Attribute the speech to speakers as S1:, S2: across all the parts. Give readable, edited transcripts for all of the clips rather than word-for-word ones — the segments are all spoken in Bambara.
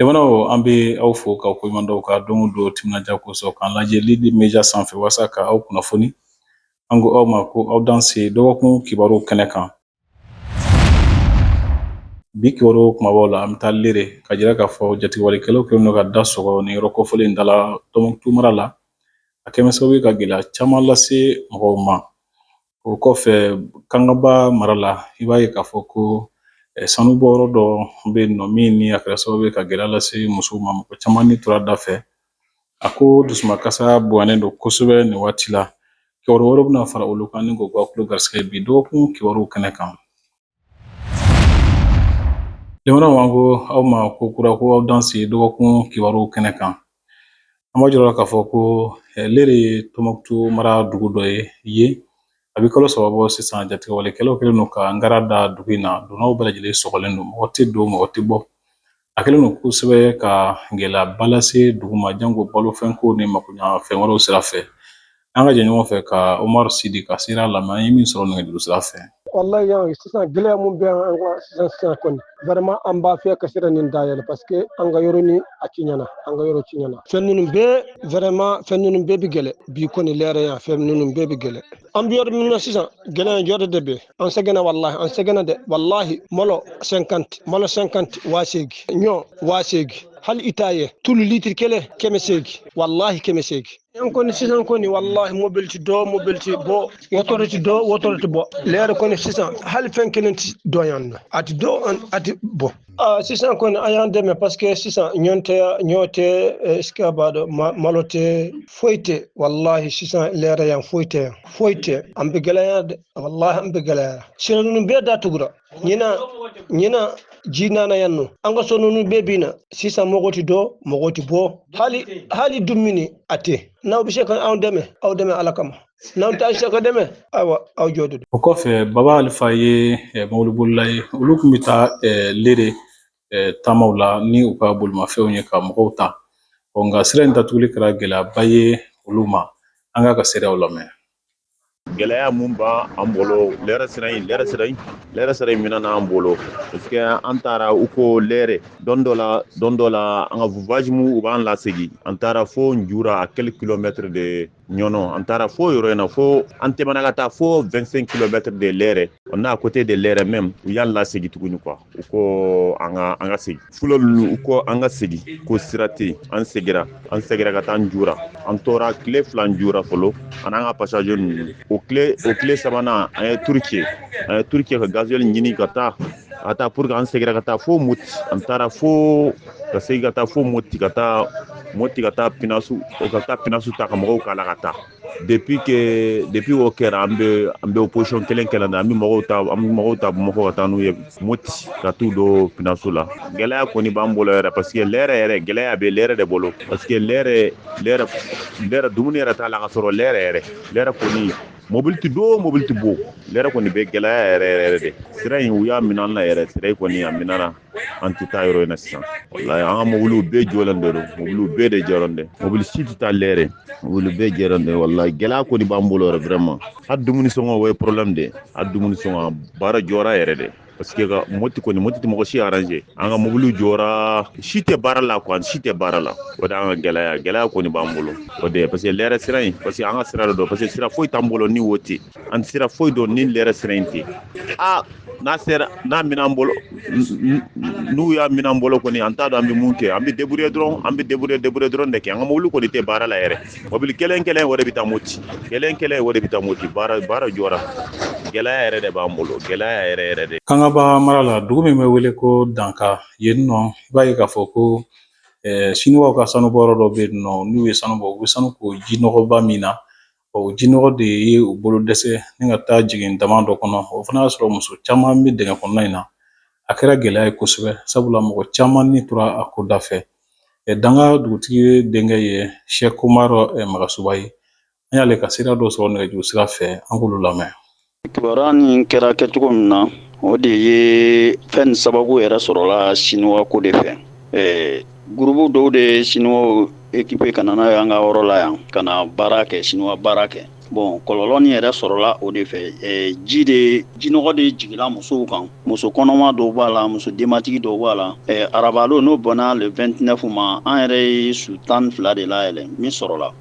S1: Jamanaw, an bɛ aw fo k'aw koɲuman dɔn ka don o don timinandiya kosɔn k'an lajɛ Lidi Media sanfɛ walasa ka aw kunnafoni. An ko aw ma ko aw danse dɔgɔkun kibaru kɛnɛ kan. Bi kibaru kumabaw la, an bɛ taa Lere ka jira k'a fɔ jatigɛwalekɛlaw kɛlen don ka da sɔgɔ nin yɔrɔ kofɔlen in da la Tɔnbukutu mara la. A kɛlen sababu ye ka gɛlɛya caman lase mɔgɔw ma. O kɔfɛ, Kangaba mara la, i b'a ye k'a fɔ ko sanubɔyɔrɔ dɔ bɛ yen nɔ min ni a kɛra sababu ye ka gɛlɛya lase musow ma, mɔgɔ caman ni tora da fɛ. A ko dusumakasa bonyanen don kosɛbɛ nin waati la. Kibaru wɛrɛw bɛna fara olu kan ni k'o bɔ tulo garisɛgɛ bi dɔgɔkun kibaru kɛnɛ kan. Jamanaw, an ko aw ma ko kura ko aw danse dɔgɔkun kibaru kɛnɛ kan. An b'a jira k'a fɔ ko Lere ye Tɔnbukutu mara dugu dɔ ye. A bɛ kalo 3 bɔ sisan, jatigɛwalekɛlaw kɛlen don ka ngara da dugu in na. Donnaw bɛɛ lajɛlen sɔgɔlen don, mɔgɔ tɛ don, mɔgɔ tɛ bɔ. A kɛlen don kosɛbɛ ka gɛlɛyaba lase dugu ma, janko balofɛnko ni makoɲɛfɛn wɛrɛw sira fɛ. An ka jɛ ɲɔgɔn fɛ ka Umaru Sidi ka seereya lamɛn, an ye min sɔrɔ nɛgɛjuru sira fɛ.
S2: Wallahi, yan sisan gɛlɛya mun bɛ an kan sisan sisan kɔni, vraiment an b'a fɛ ka sira nin dayɛlɛ, parce que an ka yɔrɔ ni a tiɲɛna, an ka yɔrɔ tiɲɛna. Fɛn ninnu bɛɛ, vraiment fɛn ninnu bɛɛ bɛ gɛlɛ bi kɔni. Lɛrɛ yan, fɛn ninnu bɛɛ bɛ gɛlɛ. An bɛ yɔrɔ min na sisan, gɛlɛya jɔyɔrɔ de bɛ. An sɛgɛnna, wallahi an sɛgɛnna dɛ, wallahi. Malo 50, malo 50, 8000, ɲɔ 8000. Hali i t'a ye, tulu litre kelen 800, wallahi 800. Yan kɔni sisan kɔni, wallahi mobili ti dɔ, mobili ti bɔ, wotoro ti dɔ, wotoro ti bɔ. Lɛrɛ kɔni sisan, hali fɛn kelen ti dɔ yan nɔ, a ti dɔ, a ti bɔ. Sisan kɔni an y'an dɛmɛ, parce que sisan ɲɔ tɛ, ɲɔ tɛ, est-ce que a b'a dɔn, malo tɛ, foyi tɛ. Wallahi sisan lɛrɛ yan, foyi tɛ yan, foyi tɛ. An bɛ gɛlɛya dɛ, wallahi an bɛ gɛlɛya. Sira ninnu bɛɛ datugura. Ɲinan ɲinan ji nana yan nɔ, an ka so ninnu bɛɛ binna. Sisan mɔgɔ ti dɔ, mɔgɔ ti bɔ, hali dumuni a tɛ. N'aw bɛ se ka anw dɛmɛ, aw dɛmɛ Ala kama. N'aw t'a se ka dɛmɛ, ayiwa, aw jɔ de.
S1: O kɔfɛ, Baba Alifa ye mobilibolila ye. Olu tun bɛ taa Lere taamaw la ni u ka bolimafɛnw ye ka mɔgɔw ta. Nka sira in datuguli kɛra gɛlɛyaba ye olu ma. An k'a ka seereyaw lamɛn.
S3: Gɛlɛya mun b'an bolo, lɛrɛ sira in, lɛrɛ sira in, lɛrɛ sira in minɛna an bolo, parce que an taara u ko lɛrɛ don dɔ la, don dɔ la an ka voyage mu u b'an lasegin. An taara fo Njura, à quelques kilomètres de Ɲɔnɔ. An taara fo yɔrɔ in na, fo an tɛmɛna ka taa fo 25 kilomètres de Lɛrɛ, on est à côté de Lɛrɛ même, u y'an lasegin tuguni quoi. U ko an ka segin fɔlɔ ninnu, u ko an ka segin, ko sira tɛ yen. An seginna, an seginna ka taa Njura. An tora tile 2 Njura fɔlɔ, an n'an ka passager ninnu. O tile sabanan, an ye tour kɛ, an ye tour kɛ ka gasoil ɲini ka taa pour que an seginna ka taa fo Moti. An taara fo ka segin ka taa fo Moti, ka taa Moti, ka taa pinasu, ka taa pinasu ta ka mɔgɔw k'a la ka taa. Depuis o kɛra, an bɛ opposition kelen kelen na. An bɛ mɔgɔw ta Bamakɔ ka taa n'u ye Moti, ka t'u don pinasu la. Gɛlɛya kɔni b'an bolo yɛrɛ, parce que lɛrɛ yɛrɛ, gɛlɛya bɛ lɛrɛ de bolo, parce que lɛrɛ dumuni yɛrɛ t'a la ka sɔrɔ. Lɛrɛ yɛrɛ, lɛrɛ kɔni, mobili ti don, mobili ti bɔ. Lɛrɛ kɔni bɛ gɛlɛya yɛrɛ yɛrɛ de. Sira in, u y'a minɛ an na yɛrɛ. Sira in kɔni, a minɛna, an tɛ taa yɔrɔ in na sisan. Walayi, an ka mobiliw bɛɛ jɔlen de don, mobiliw bɛɛ de jɔlen de, mobili si tɛ taa lɛrɛ, mobili bɛɛ jɔlen de. Walayi, gɛlɛya kɔni b'an bolo yɛrɛ, vraiment. Hali dumuni sɔngɔ, o ye problème de ye. Hali dumuni sɔngɔ, baara jɔra yɛrɛ de, parce que ka Moti kɔni, Moti tɛ mɔgɔ si arranger. An ka mobiliw jɔra, si tɛ baara la quoi, si tɛ baara la. O de y'an ka gɛlɛya, gɛlɛya kɔni b'an bolo, o de ye, parce que lɛrɛ sira in, parce que an ka sira de don, parce que sira foyi t'an bolo ni o tɛ. An sira foyi dɔn ni lɛrɛ sira in tɛ. A n'a sera n'a minɛ an bolo, n'u y'a minɛ an bolo kɔni, an t'a dɔn an bɛ mun kɛ. An bɛ débrouiller dɔrɔn, an bɛ débrouiller dɔrɔn de kɛ. An ka mobili kɔni tɛ baara la yɛrɛ. Mobili kelen kelen, o de bɛ taa Moti, kelen kelen, o de bɛ taa Moti. Baara jɔra. Gɛlɛya yɛrɛ de b'an bolo, gɛlɛya yɛrɛ yɛrɛ de.
S1: Kangaba mara la, dugu min bɛ wele ko Danka, yen nɔ, i b'a ye k'a fɔ ko siniwaw ka sanubɔyɔrɔ dɔ bɛ yen nɔ. N'u ye sanu bɔ, u bɛ sanu ko ji nɔgɔba min na, o ji nɔgɔ de ye u bolo dɛsɛ ni ka taa jigin dama dɔ kɔnɔ. O fana y'a sɔrɔ muso caman bɛ dingɛ kɔnɔna in na. A kɛra gɛlɛya ye kosɛbɛ, sabula mɔgɔ caman ni tora a ko da fɛ. Danga dugutigi denkɛ ye Sɛki Umaru Magasuba ye. An y'ale ka sira dɔ sɔrɔ nɛgɛjuru sira fɛ, an k'olu lamɛn.
S4: Kibaruya nin kɛra kɛcogo min na, o de ye fɛn sababu yɛrɛ sɔrɔla sinuwa ko de fɛ. Groupe dɔw de ye sinuwaw équipé ka na n'a ye an ka yɔrɔ la yan, ka na baara kɛ, sinuwa baara kɛ. Bon, kɔlɔlɔ nin yɛrɛ sɔrɔla o de fɛ. Ji de, jinɔgɔ de jiginna musow kan. Muso kɔnɔma dɔw b'a la, muso denbatigi dɔw b'a la. Arabadon, n'o bɔnna le 29 ma, an yɛrɛ ye su 12 de layɛlɛ min sɔrɔla.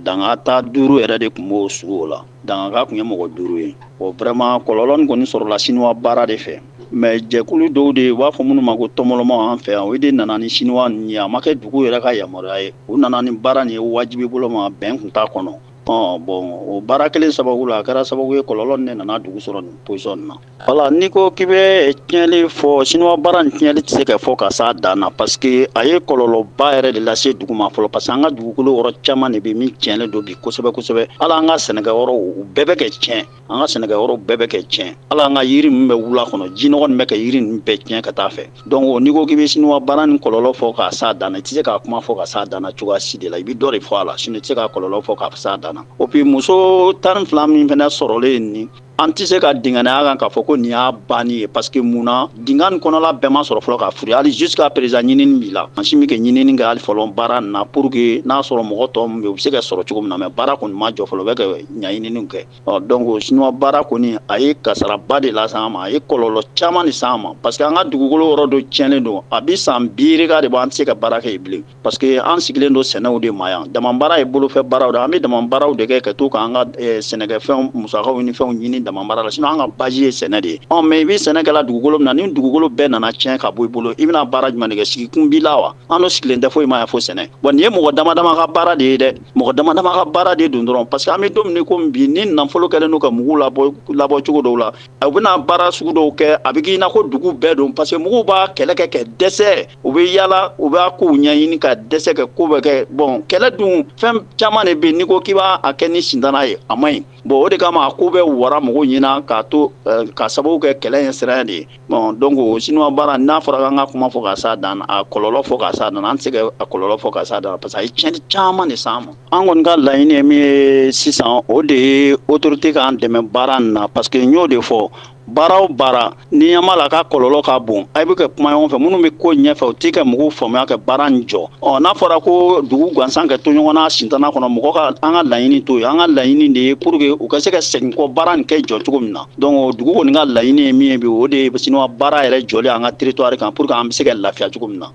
S4: Danga ta 5 yɛrɛ de tun b'o su o la. Dangaka tun ye mɔgɔ 5 ye. Bon, vraiment, kɔlɔlɔ nin kɔni sɔrɔla sinuwa baara de fɛ. Mais jɛkulu dɔw de, u b'a fɔ minnu ma ko tɔnbɔlɔmaw an fɛ yan, o de nana ni sinuwa ninnu ye. A ma kɛ dugu yɛrɛ ka yamaruya ye. U nana ni baara nin ye wajibi bolo ma, bɛn tun t'a kɔnɔ. Bon, o baara kelen sababu la, a kɛra sababu ye kɔlɔlɔ nin de nana dugu sɔrɔ nin position na. Wala n'i ko k'i bɛ tiɲɛli fɔ, sinuwa baara nin tiɲɛli tɛ se ka fɔ ka s'a dan na, parce que a ye kɔlɔlɔba yɛrɛ de lase dugu ma fɔlɔ, parce que an ka dugukolo yɔrɔ caman de bɛ min tiɲɛlen don bi kosɛbɛ kosɛbɛ. Hali an ka sɛnɛkɛyɔrɔw, u bɛɛ bɛ kɛ tiɲɛ. An ka sɛnɛkɛyɔrɔw bɛɛ bɛ kɛ tiɲɛ. Hali an ka yiri min bɛ wula kɔnɔ, jinɔgɔ nin bɛ kɛ yiri ninnu bɛɛ tiɲɛ ka taa fɛ. Donc n'i ko k'i bɛ sinuwa baara nin kɔlɔlɔ fɔ k'a s'a dan na, i tɛ se k'a kuma fɔ ka s'a dan na cogoya si de la. I bɛ dɔ de fɔ a la, sinon i tɛ se k'a kɔlɔlɔ fɔ k'a s'a dan na. O puis muso 12 min fana sɔrɔlen nin, an tɛ se ka dingɛnaya kan k'a fɔ ko nin y'a banni ye, parce que mun na, dingɛ nin kɔnɔla bɛɛ ma sɔrɔ fɔlɔ ka fouiller. Hali jusqu'à présent, ɲinini b'i la. An si min kɛ ɲinini kɛ hali fɔlɔ baara nin na, pour que n'a sɔrɔ mɔgɔ tɔ min bɛ yen, u bɛ se ka sɔrɔ cogo min na. Mais baara kɔni ma jɔ fɔlɔ, u bɛ ka ɲɛɲininiw kɛ. Ɔ donc sinuwa baara kɔni, a ye kasaraba de lase an ma, a ye kɔlɔlɔ caman de s'an ma, parce que an ka dugukolo yɔrɔ dɔ tiɲɛnen don. A bɛ san 50 de bɔ, an tɛ se ka baara kɛ yen bilen, parce que an sigilen don sɛnɛw de ma yan. Dama baara ye bolofɛ baaraw de, an bɛ dama baaraw de kɛ ka to k'an ka sɛnɛkɛfɛnw musakaw ni fɛnw ɲini dama baara la. Sinon an ka base ye sɛnɛ de ye. Ɔ mais i bɛ sɛnɛ kɛla dugukolo min na, ni dugukolo bɛɛ nana tiɲɛ ka bɔ i bolo, i bɛna baara jumɛn de kɛ? Sigikun b'i la wa? An dun sigilen tɛ foyi ma yan fo sɛnɛ. Bon, nin ye mɔgɔ dama dama ka baara de ye dɛ, mɔgɔ dama dama ka baara de don dɔrɔn, parce que an bɛ don min komi bi, ni nafolo kɛlen don ka mugu labɔ labɔ cogo dɔw la, a bɛna baara sugu dɔw kɛ, a bɛ k'i na ko dugu bɛɛ don, parce que muguw b'a kɛlɛ kɛ kɛ dɛsɛ. U bɛ yala, u b'a kow ɲɛɲini ka dɛsɛ kɛ ko bɛ kɛ. Bon, kɛlɛ dun, fɛn caman de bɛ yen, n'i ko k'i b'a kɛ ni sintana ye, a man ɲi. Bon, o de kama a ko bɛ wara mɔgɔw ɲɛna k'a to ka sababu kɛ kɛlɛ in sira de ye. Bon, donc sinuwa baara, n'a fɔra k'an ka kuma fɔ ka s'a dan na, a kɔlɔlɔ fɔ ka s'a dan na, an tɛ se ka a kɔlɔlɔ fɔ ka s'a dan na, parce que a ye tiɲɛni caman de s'an ma. An kɔni ka laɲini ye min ye sisan, o de ye autorité k'an dɛmɛ baara nin na, parce que n y'o de fɔ, baara o baara ni ɲɛ ma la k'a kɔlɔlɔ ka bon, a bɛ kɛ kuma ɲɔgɔn fɛ. Minnu bɛ ko ɲɛfɛ, u tɛ ka mɔgɔw faamuya ka baara nin jɔ. Ɔ n'a fɔra ko dugu gansan ka to ɲɔgɔn na sintana kɔnɔ, mɔgɔ ka an ka laɲini to yen. An ka laɲini de ye pour que u ka se ka segin kɔ, baara nin kɛ jɔ cogo min na. Donc dugu kɔni ka laɲini ye min ye bi, o de ye sinuwa baara yɛrɛ jɔlen an ka territoire kan, pour que an bɛ se ka lafiya cogo min na.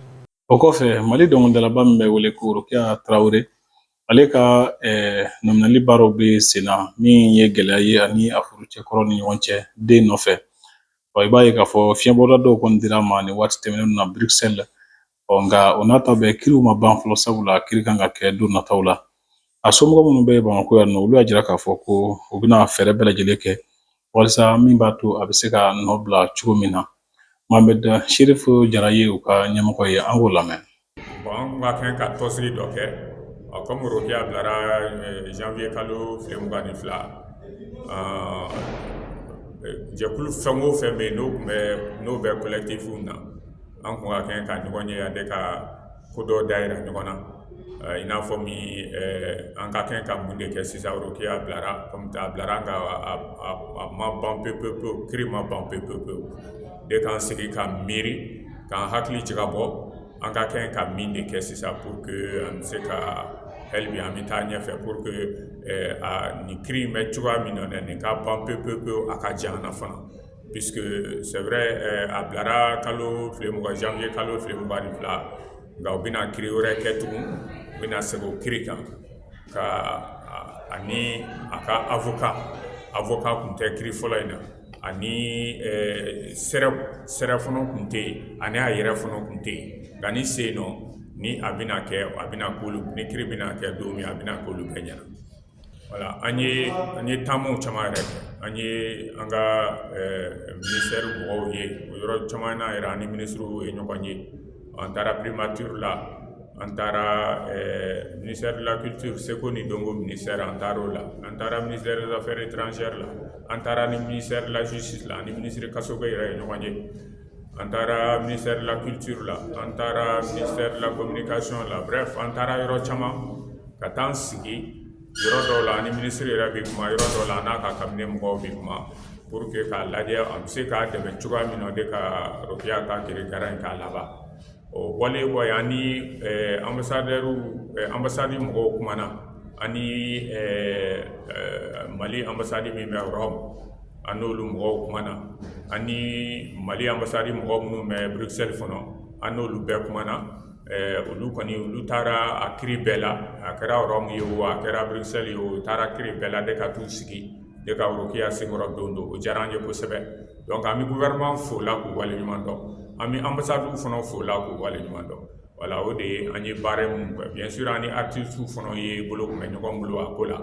S1: O kɔfɛ, Mali dɔnkilidalaba min bɛ wele ko Rokiya Tarawele, ale ka nɔminɛli baaraw bɛ sen na, min ye gɛlɛya ye ani a furucɛkɔrɔ ni ɲɔgɔn cɛ den nɔfɛ. Ɔ i b'a ye k'a fɔ fiɲɛbɔda dɔw kɔni dira a ma nin waati tɛmɛnen na Bruxelles. Ɔ nka o n'a ta bɛɛ, kiriw ma ban fɔlɔ, sabula kiri kan ka kɛ don nataw la. A somɔgɔ minnu bɛ Bamakɔ yan nɔ, olu y'a jira k'a fɔ ko u bɛna fɛɛrɛ bɛɛ lajɛlen kɛ walasa min b'a to a bɛ se ka nɔ bila cogo min na. Mohamed Sherifu Jara ye u ka ɲɛmɔgɔ ye, an k'o lamɛn.
S5: Bon, an kun ka kan ka tɔnsigi dɔ kɛ komi Rokiya bilara janvier kalo tile 22. Jɛkulu fɛn o fɛn bɛ yen, n'o tun bɛ n'o bɛ collectif na, an kun ka kan ka ɲɔgɔn ye de ka ko dɔw dayira ɲɔgɔn na, i n'a fɔ min an ka kan ka mun de kɛ sisan. Rokiya bilara, komi a bilara, nka a ma ban pewu pewu pewu, kiri ma ban pewu pewu pewu de. K'an sigi ka miiri, k'an hakili jagabɔ, an ka kan ka min de kɛ sisan pour que an bɛ se ka hali bi an bɛ taa ɲɛfɛ, pour que a nin kiri in bɛ cogoya min na, nin ka ban pewu pewu pewu, a ka jan an na fana, puisque c'est vrai, a bilara kalo tile 20, janvier kalo tile 22, nka u bɛna kiri wɛrɛ kɛ tugun. U bɛna segin o kiri kan ka ani a ka avocat kun tɛ kiri fɔlɔ in na, ani sɛrɛ fana kun tɛ yen, ani a yɛrɛ fana kun tɛ yen. Nka ni sen nɔ ni a bɛna kɛ, a bɛna k'olu ni kiri bɛna kɛ don min, a bɛna k'olu bɛɛ ɲɛna. Wala an ye taamaw caman yɛrɛ kɛ. An ye an ka ministère mɔgɔw ye o yɔrɔ caman na yɛrɛ, ani minisiriw ye ɲɔgɔn ye. An taara primature la, an taara ministère de la Culture, seko ni dɔnko ministère, an taara o la, an taara ministère des Affaires étrangères la, an taara ni ministère de la Justice la, ani ministre Kasoge yɛrɛ ye ɲɔgɔn ye. An taara ministère de la Culture la, an taara ministère de la Communication la. Bref, an taara yɔrɔ caman ka taa an sigi yɔrɔ dɔw la, ani ministre yɛrɛ bɛ kuma yɔrɔ dɔw la, n'a ka cabinet mɔgɔw bɛ kuma, pour que k'a lajɛ an bɛ se k'a dɛmɛ cogoya min na de ka Rokiya ka kirikara in k'a laban. O bɔlen kɔ yen, ani ambassadeur, ambassade mɔgɔw kumana, ani Mali ambassade min bɛ Rome, an n'olu mɔgɔw kumana. Ani Mali ambassade mɔgɔ minnu bɛ Bruxelles fana, an n'olu bɛɛ kumana. Olu kɔni, olu taara a kiri bɛɛ la. A kɛra Rome ye o, a kɛra Bruxelles ye o, u taara kiri bɛɛ la de ka t'u sigi de ka Rokiya senkɔrɔ don don. O diyara an ye kosɛbɛ. Donc an bɛ gouvernement fo la k'u waleɲuman dɔn, an bɛ ambassade fana fo la k'u waleɲuman dɔn. Voilà, o de ye an ye baara mun kɛ. Bien sûr, an ni artistes fana ye bolo kun bɛ ɲɔgɔn bolo a ko la,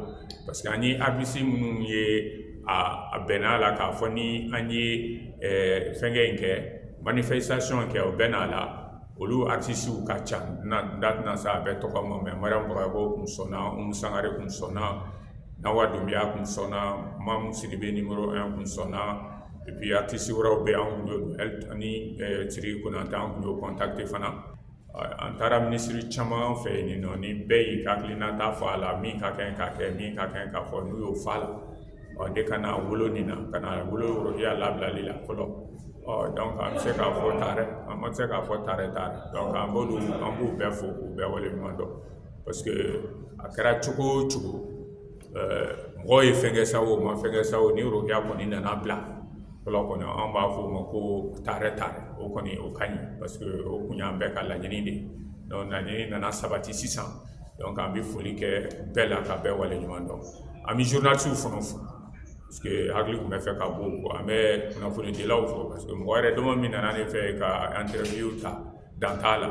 S5: parce que an ye artistes minnu ye, a bɛnna la k'a fɔ ni an ye fɛnkɛ in kɛ, manifestation kɛ, o bɛɛ n'a la. Olu artistes ka ca, n da tɛna se a bɛɛ tɔgɔ ma, mais Mariam Bagayogo kun sɔnna, Umu Sangare kun sɔnna, Nawa Doumbia kun sɔnna, Mamu Sidibe numéro 1 kun sɔnna, et puis artistes wɛrɛw bɛ, an kun y'o ani Sidiki Konate, an kun y'o contacter fana. An taara minisiri caman fɛ yen nɔ, ni bɛɛ y'i ka hakilinata fɔ a la, min ka kan ka kɛ, min ka kan ka fɔ, n'u y'o fɔ a la. Ɔ de ka na wolo nin na, ka na wolo Rokiya labilali la fɔlɔ. Ɔ donc an bɛ se k'a fɔ taarɛ, an ma se k'a fɔ taarɛ taarɛ. Donc an b'olu, an b'u bɛɛ fo k'u bɛɛ waleɲuman dɔn, parce que a kɛra cogo o cogo, mɔgɔw ye fɛn kɛ sa o ma fɛn kɛ sa o, ni Rokiya kɔni nana bila fɔlɔ kɔni, an b'a fɔ o ma ko taarɛ taarɛ. O kɔni, o ka ɲi, parce que o kun y'an bɛɛ ka laɲini de ye. Donc laɲini nana sabati sisan. Donc an bɛ foli kɛ bɛɛ la ka bɛɛ waleɲuman dɔn. An bɛ journalistes fana fo, parce que hakili tun bɛ fɛ ka bɔ o kɔ. An bɛ kunnafonidilaw fo, parce que mɔgɔ yɛrɛ dama min nana ne fɛ ka interview ta, dan t'a la.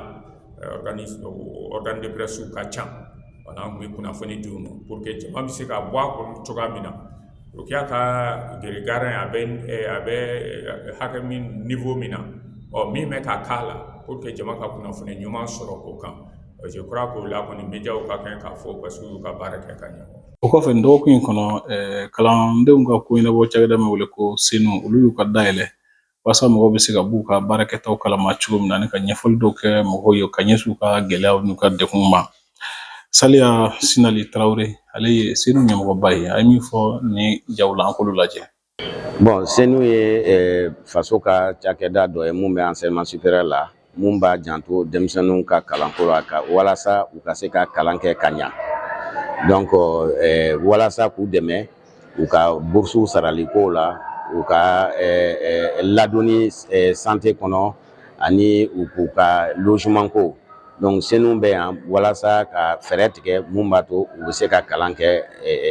S5: Organe de presse ka ca. Wala, an tun bɛ kunnafoni di u ma pour que jama bɛ se ka bɔ a kɔnɔ cogoya min na. Rokiya ka geregaran, a bɛ hakɛ min, niveau min na, ɔ min bɛ ka k'a la, pour que jama ka kunnafoni ɲuman sɔrɔ o kan. Je crois que o la kɔni, médiaw ka kan k'a fɔ, parce que u y'u ka baara kɛ ka ɲɛ.
S1: O kɔfɛ, nin dɔgɔkun in kɔnɔ, kalandenw ka ko ɲɛnabɔ cakɛda min wele ko CENOU, olu y'u ka dayɛlɛ walasa mɔgɔw bɛ se ka b'u ka baarakɛtaw kalama cogo min na, ani ka ɲɛfɔli dɔw kɛ mɔgɔw ye ka ɲɛsin u ka gɛlɛyaw n'u ka degunw ma. Saliya Sinali Tarawele, ale ye CENOU ɲɛmɔgɔba ye, a ye min fɔ ni jaw la, an k'olu lajɛ.
S6: Bon, CENOU ye faso ka cakɛda dɔ ye mun bɛ enseignement supérieur la, mun b'a janto denmisɛnninw ka kalanko la, ka walasa u ka se ka kalan kɛ ka ɲa. Donc walasa k'u dɛmɛ u ka bourse saraliko la, u ka ladonni santé kɔnɔ, ani u k'u ka logement ko. Donc CENOU bɛ yan walasa ka fɛɛrɛ tigɛ mun b'a to u bɛ se ka kalan kɛ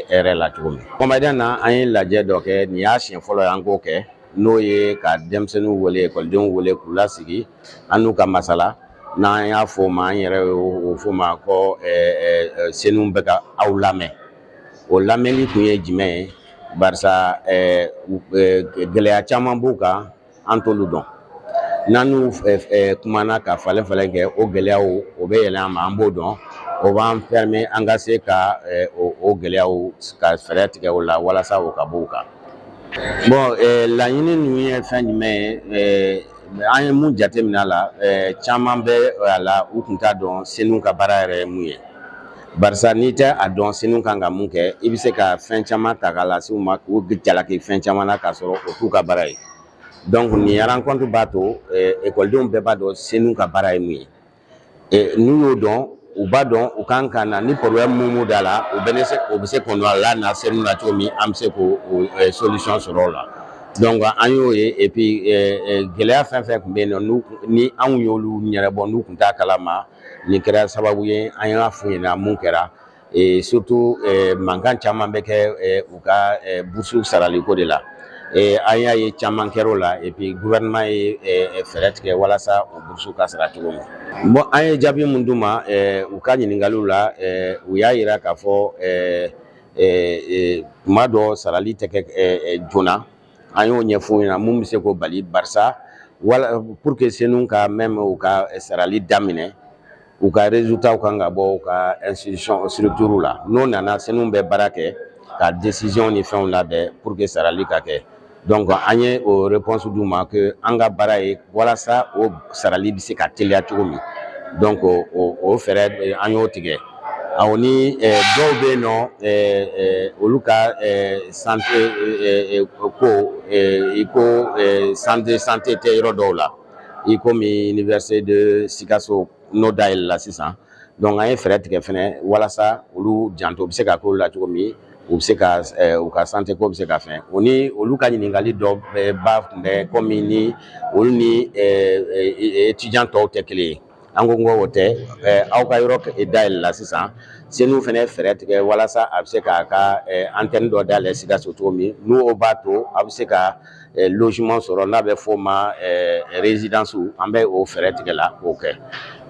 S6: hɛrɛ la cogo min. Kɔmɔden na, an ye lajɛ dɔ kɛ. Nin y'a siɲɛ fɔlɔ ye an k'o kɛ, n'o ye ka denmisɛnninw wele, ekɔlidenw wele k'u lasigi, an n'u ka masala. N'an y'a fɔ o ma, an yɛrɛ y'o fɔ o ma ko CENOU bɛ ka aw lamɛn. O lamɛnni kun ye jumɛn ye? Barisa gɛlɛya caman b'u kan, an t'olu dɔn. N'an n'u kumana ka falen falen kɛ, o gɛlɛyaw o bɛ yɛlɛn an ma, an b'o dɔn. O b'an permet an ka se ka o gɛlɛyaw ka fɛɛrɛ tigɛ o la walasa o ka bɔ u kan. Bon, laɲini ninnu ye fɛn jumɛn ye? An ye mun jateminɛ a la, caman bɛ a la, u tun t'a dɔn CENOU ka baara yɛrɛ ye mun ye. Barisa n'i tɛ a dɔn CENOU kan ka mun kɛ, i bɛ se ka fɛn caman ta k'a lase u ma k'u jalaki fɛn caman na k'a sɔrɔ o t'u ka baara ye. Donc nin rencontre b'a to ekɔlidenw bɛɛ b'a dɔn CENOU ka baara ye mun ye. N'u y'o dɔn, u b'a dɔn u kan ka na ni problème mun b'u da la, u bɛ se u bɛ se k'o la na CENOU na cogo min, an bɛ se k'o solution sɔrɔ o la. Donc an y'o ye. Et puis gɛlɛya fɛn fɛn tun bɛ yen nɔ, n'u ni anw y'olu ɲɛnabɔ, n'u tun t'a kalama, nin kɛra sababu ye an y'a f'u ɲɛna mun kɛra. Et surtout mankan caman bɛ kɛ u ka bourse saraliko de la. An y'a ye caman kɛra o la, et puis gouvernement ye fɛɛrɛ tigɛ walasa o bourse ka sara cogo min. Bon, an ye jaabi mun d'u ma u ka ɲininkaliw la, u y'a yira k'a fɔ tuma dɔ sarali tɛ kɛ joona. An y'o ɲɛf'u ɲɛna mun bɛ se k'o bali, barisa wala pour que CENOU ka même u ka sarali daminɛ, u ka résultat kan ka bɔ u ka institution structure la. N'o nana, CENOU bɛ baara kɛ ka décision ni fɛnw labɛn pour que sarali ka kɛ. Donc an ye o réponse d'u ma que an ka baara ye walasa o sarali bɛ se ka teliya cogo min. Donc o fɛɛrɛ, an y'o tigɛ. Awɔ, ni dɔw bɛ yen nɔ, olu ka santé ko, i ko centre de santé tɛ yɔrɔ dɔw la, i komi université de Sikaso n'o dayɛlɛla sisan. Donc an ye fɛɛrɛ tigɛ fɛnɛ walasa olu janto bɛ se ka k'olu la cogo min. U bɛ se ka u ka santé ko bɛ se ka fɛn. O ni olu ka ɲininkali dɔ ba tun bɛ komi ni olu ni étudiant tɔw tɛ kelen ye. An ko o tɛ, aw ka yɔrɔ dayɛlɛla sisan, CENOU fana fɛɛrɛ tigɛ walasa a bɛ se k'a ka antenne dɔ dayɛlɛ Sikaso cogo min, n'o b'a to a bɛ se ka logement sɔrɔ, n'a bɛ f'o ma résidence. An bɛ o fɛɛrɛ tigɛ la k'o kɛ.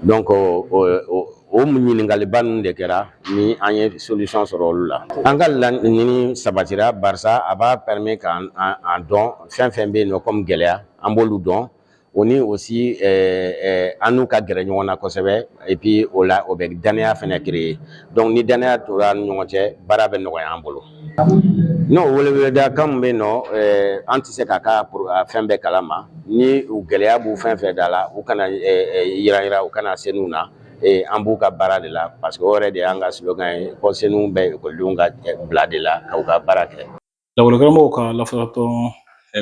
S6: Donc o ɲininkaliba ninnu de kɛra ni an ye solution sɔrɔ olu la. An ka laɲini sabatira, barisa a b'a permet k'an an dɔn fɛn fɛn bɛ yen nɔ comme gɛlɛya, an b'olu dɔn. O ni aussi an n'u ka gɛrɛ ɲɔgɔn na kosɛbɛ, et puis o la o bɛ danaya fana créer. Donc ni danaya tora an ni ɲɔgɔn cɛ, baara bɛ nɔgɔya an bolo. N'o weleweleda kan min bɛ yen nɔ, an tɛ se k'a ka fɛn bɛɛ kalama. Ni u gɛlɛya b'u fɛn fɛn da la, u kana yira yira, u kana CENOU na. An b'u ka baara de la, parce que o yɛrɛ de y'an ka slogan ye ko CENOU bɛ ekɔlidenw ka bila de la ka u ka baara kɛ.
S1: Lakɔlikaramɔgɔw ka lafasatɔn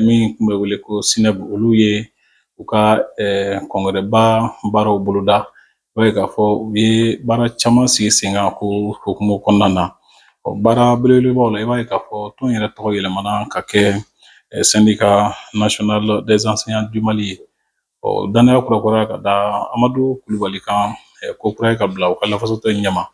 S1: min tun bɛ wele ko SYNEB, olu ye u ka congrès-ba baaraw boloda. I b'a ye k'a fɔ u ye baara caman sigi sen kan ko hukumu kɔnɔna na. Baara belebelebaw la, i b'a ye k'a fɔ tɔn yɛrɛ tɔgɔ yɛlɛmana ka kɛ Syndicat national des enseignants du Mali ye. Ɔ danaya kurakuraya ka da Amadu Kulubali kan ko kura ye ka bila u ka lafasatɔn in ɲɛma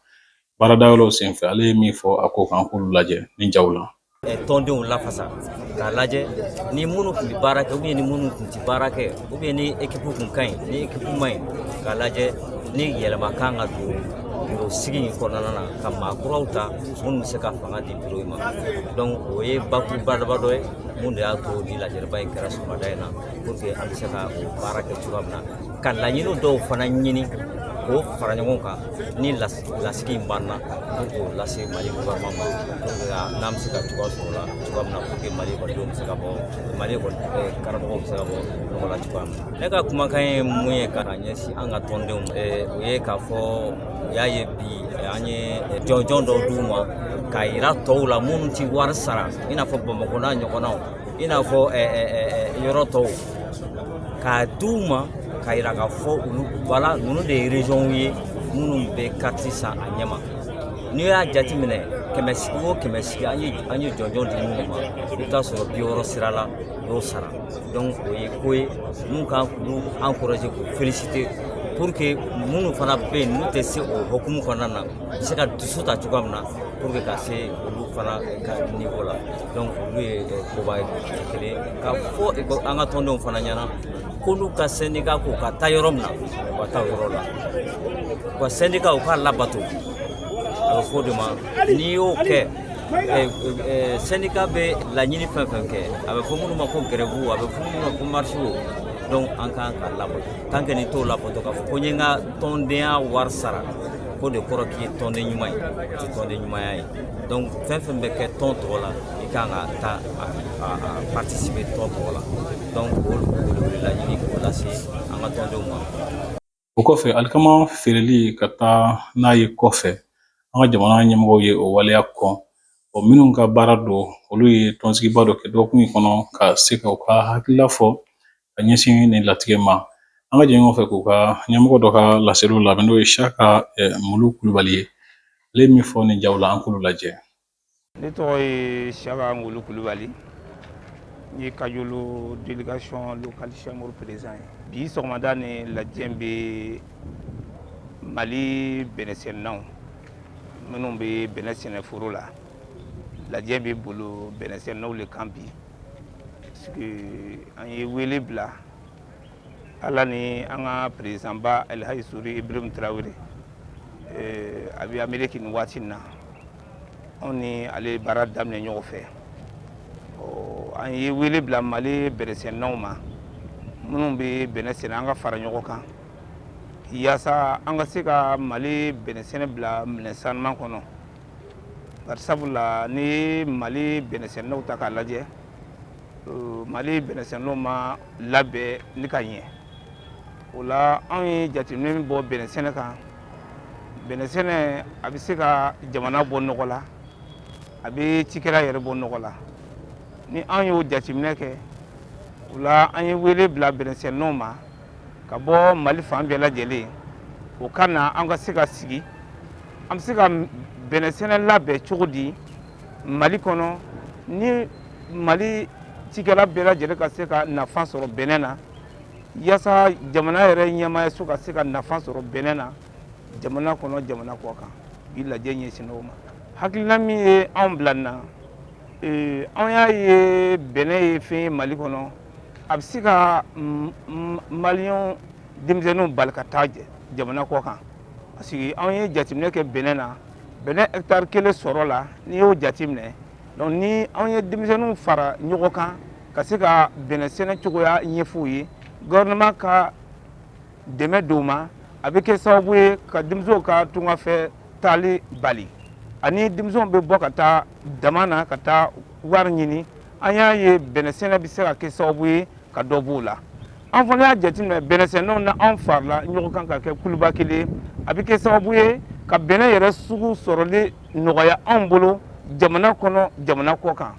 S1: baarada yɔrɔw senfɛ. Ale ye min fɔ a ko kan, k'olu lajɛ ni jaw la.
S7: Tɔndenw lafasa k'a lajɛ ni minnu tun bɛ baara kɛ, ni minnu tun tɛ baara kɛ, ni équipe kun ka ɲi, ni équipe ma ɲi, k'a lajɛ ni yɛlɛma kan ka don bureau sigi in kɔnɔna na, ka maa kuraw ta minnu bɛ se ka fanga di bureau in ma. Donc o ye bakuruba dɔ ye mun de y'a to ni lajɛrɛba in kɛra sɔgɔmada in na, pour que an bɛ se ka o baara kɛ cogoya min na, ka laɲini dɔw fana ɲini k'o fara ɲɔgɔn kan ni lasigi in banna, pour k'o lase Mali gouvernement ma, pour que n'an bɛ se ka cogoya sɔrɔ o la cogoya min na, pour que Mali ekɔlidenw bɛ se ka bɔ, Mali ekɔli karamɔgɔw bɛ se ka bɔ nɔgɔ la cogoya min na. Ne ka kumakan ye mun ye ka ɲɛsin an ka tɔndenw ma? O ye k'a fɔ u y'a ye bi an ye jɔnjɔn dɔw d'u ma k'a yira tɔw la minnu ti wari sara, i n'a fɔ Bamakɔ n'a ɲɔgɔnnaw, i n'a fɔ yɔrɔ tɔw, k'a d'u ma k'a yira k'a fɔ olu wala ninnu de ye région ye minnu bɛ carte san a ɲɛma. N'i y'a jateminɛ, 100 sigi o 100 sigi, an ye jɔnjɔn di minnu ma, i bɛ taa sɔrɔ 60 sira la u y'o sara. Donc o ye ko ye mun kan k'olu encourager, k'u féliciter, pour que minnu fana bɛ yen n'u tɛ se o hukumu kɔnɔna na, u bɛ se ka dusu ta cogoya min na pour que ka se olu fana ka niveau la. Donc olu ye koba ye kelen ka fɔ an ka tɔndenw fana ɲɛna ko n'u ka syndicat ko ka taa yɔrɔ min na, u ka taa o yɔrɔ la, u ka syndicat u k'a labato. A bɛ fɔ o de ma n'i y'o kɛ, syndicat bɛ laɲini fɛn fɛn kɛ, a bɛ fɔ minnu ma ko grève, a bɛ fɔ minnu ma ko marche o. Donc an kan ka labato. Tant que ni t'o labato, k'a fɔ ko n ye n ka tɔndenya wari sara, k'o de kɔrɔ k'i ye tɔnden ɲuman ye, o tɛ tɔnden ɲumanya ye. Donc fɛn fɛn bɛ kɛ tɔn tɔgɔ la, i kan ka taa a participer tɔn tɔgɔ la. Donc o wele laɲini k'o lase an ka tɔndenw ma.
S1: O kɔfɛ, alikama feereli ka taa n'a ye kɔfɛ, an ka jamana ɲɛmɔgɔw ye o waleya kɔn. O minnu ka baara don, olu ye tɔnsigiba dɔ kɛ dɔgɔkun in kɔnɔ ka se ka u ka hakilila fɔ ka ɲɛsin nin latigɛ ma. An ka jɛ ɲɔgɔn fɛ k'u ka ɲɛmɔgɔ dɔ ka laseliw lamɛn, n'o ye Saka Mulu Kulubali ye. Ale ye min fɔ nin jaw la, an k'olu lajɛ.
S8: Ne tɔgɔ ye Saka Ngolo Kulubali, n ye Kajolo délégation locale chambre président ye. Bi sɔgɔmada ni lajɛ bɛ Mali bɛnɛsɛnɛnaw minnu bɛ bɛnɛ sɛnɛ foro la, lajɛ bɛ bolo bɛnɛsɛnɛnaw le kan bi, parce que an ye wele bila ala ni an ka président ba Alhaji Sori Ibrahim Traoré, a bɛ Amérique nin waati in na. Anw ni ale ye baara daminɛ ɲɔgɔn fɛ. An ye wele bila Mali bɛnɛsɛnɛnaw ma minnu bɛ bɛnɛ sɛnɛ, an ka fara ɲɔgɔn kan yaasa an ka se ka Mali bɛnɛsɛnɛ bila minɛn sanuman kɔnɔ, bari sabula ni ye Mali bɛnɛsɛnɛnaw ta k'a lajɛ, Mali bɛnɛsɛnɛnaw ma labɛn ni ka ɲɛ. O la anw ye jateminɛ min bɔ bɛnɛsɛnɛ kan, bɛnɛsɛnɛ a bɛ se ka jamana bɔ nɔgɔ la, a bɛ cikɛla yɛrɛ bɔ nɔgɔ la. Ni an y'o jateminɛ kɛ, o la an ye wele bila bɛnɛsɛnɛnaw ma ka bɔ Mali fan bɛɛ lajɛlen, o ka na an ka se ka sigi, an bɛ se ka bɛnɛsɛnɛ labɛn cogo di. Mali kɔnɔ, ni Mali cikɛla bɛɛ lajɛlen ka se ka nafa sɔrɔ bɛnɛ na, yaasa jamana yɛrɛ ɲɛmaayaso ka se ka nafa sɔrɔ bɛnɛ na jamana kɔnɔ, jamana kɔ kan. Bi lajɛ ɲɛsin o ma. Hakilina min ye anw bila nin na, anw y'a ye bɛnɛ ye fɛn ye Mali kɔnɔ, a bɛ se ka Maliyɛnw denmisɛnninw bali ka taa jamana kɔ kan, parce que anw ye jateminɛ kɛ bɛnɛ na, bɛnɛ hectare kelen sɔrɔ la, n'i y'o jateminɛ. Donc ni anw ye denmisɛnninw fara ɲɔgɔn kan ka se ka bɛnɛ sɛnɛ cogoya ɲɛf'u ye, gouvernement ka dɛmɛ don u ma, a bɛ kɛ sababu ye ka denmisɛnw ka tungafɛ taali bali, ani denmisɛnw bɛ bɔ ka taa dama na ka taa wari ɲini. An y'a ye bɛnɛ sɛnɛ bɛ se ka kɛ sababu ye ka dɔ b'o la. An fana y'a jateminɛ, bɛnɛsɛnɛnaw na anw farala ɲɔgɔn kan ka kɛ kuluba kelen, a bɛ kɛ sababu ye ka bɛnɛ yɛrɛ sugu sɔrɔli nɔgɔya anw bolo jamana kɔnɔ, jamana kɔ kan.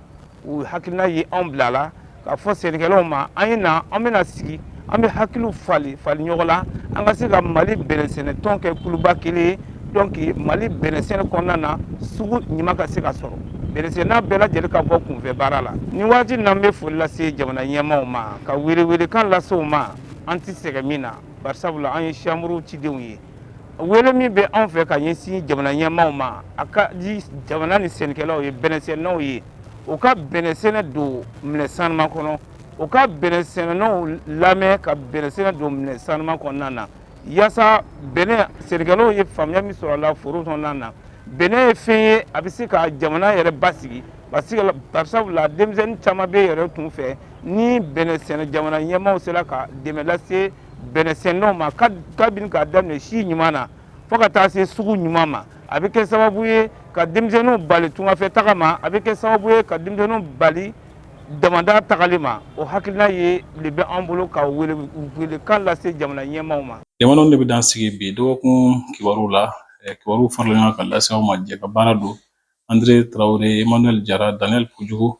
S8: O hakilina ye anw bila la k'a fɔ sɛnɛkɛlaw ma, an ye na, an bɛna sigi, an bɛ hakiliw fali fali ɲɔgɔn la, an ka se ka Mali bɛnɛsɛnɛtɔn kɛ kuluba kelen ye. Donc Mali bɛnɛsɛnɛ kɔnɔna na, sugu ɲuman ka se ka sɔrɔ, bɛnɛsɛnɛna bɛɛ lajɛlen ka bɔ kunfɛ baara la. Nin waati n'an bɛ foli lase jamana ɲɛmaaw ma, ka welewelekan lase u ma, an tɛ sɛgɛn min na, barisabula an ye chambre cidenw ye. Wele min bɛ anw fɛ ka ɲɛsin jamana ɲɛmaaw ma, a ka di jamana ni sɛnɛkɛlaw ye, bɛnɛsɛnɛnaw ye, u ka bɛnɛsɛnɛ don minɛ sanuman kɔnɔ, u ka bɛnɛsɛnɛnaw lamɛn ka bɛnɛsɛnɛ don minɛ sanuman kɔnɔna na, yaasa bɛnɛ sɛnɛkɛlaw ye faamuya min sɔrɔ a la foro kɔnɔna na. Bɛnɛ ye fɛn ye, a bɛ se ka jamana yɛrɛ basigi, barisabula denmisɛnnin caman bɛ yɛrɛ tun fɛ ni bɛnɛ sɛnɛ. Jamana ɲɛmaaw sera ka dɛmɛ lase bɛnɛsɛnɛnaw ma, kabini k'a daminɛ si ɲuman na fo ka taa se sugu ɲuman ma, a bɛ kɛ sababu ye ka denmisɛnninw bali tungafɛ taga ma, a bɛ kɛ sababu ye ka denmisɛnninw bali damada tagali ma. O hakilina ye de bɛ an bolo ka welekan lase jamana ɲɛmaaw ma.
S1: Jamanaw de bɛ dan sigi bi dɔgɔkun kibaru la. Kibaru farala ɲɔgɔn kan ka lase aw ma. Jɛ ka baara don Andre Traore, Emmanuel Jara, Daniel Kojugu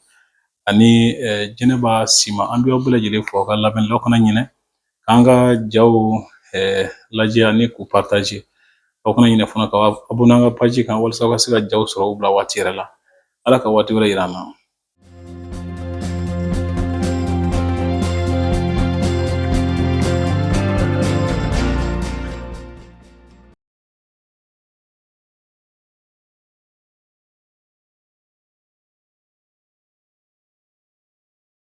S1: ani Jɛnɛba Sima. An bɛ aw bɛɛ lajɛlen fo aw ka lamɛnni la. Aw kana ɲinɛ k'an ka jaw lajɛ ani k'u partager. Aw kana ɲinɛ fana ka abonné an ka page kan, walasa aw ka se ka jaw sɔrɔ u bila waati yɛrɛ la. Ala ka waati wɛrɛ yira an na.